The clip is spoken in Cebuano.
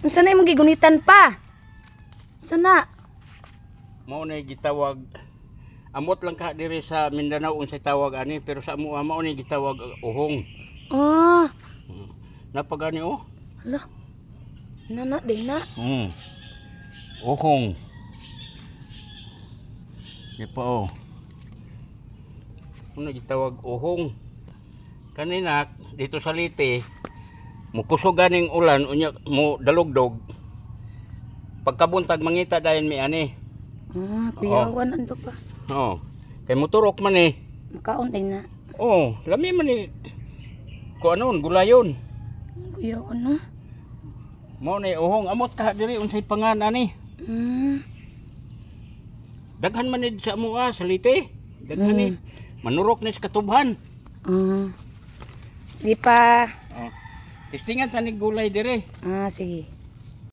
Unsa na imong gigunitan pa? Unsa na? Mao na gitawag, amot lang ka diri sa Mindanao unsay tawag ani, pero sa amo mao ni gitawag uhong. Ah, Napagani oh. Hala. Nana din na. Uhong. Di pa oh. Ano gitawag uhong. Kanina dito sa Leyte, mukusog ganing ulan unya mo dalugdog. Pagkabuntag mangita dayon mi ani. Ah, kuyawan ando pa. Oh. Kay moturok man eh. Makaon din na. Oh, lami man eh. Ku anon gulayon. Kuyawan no. Mao ni uhong, amot ka diri unsay pangan ani. Daghan man ni sa amoa sa Leyte. Daghan ni. Manurok ni sa katubhan. Ah. Sige pa. Oh. Testingan ta ni gulay dire. Ah, sige.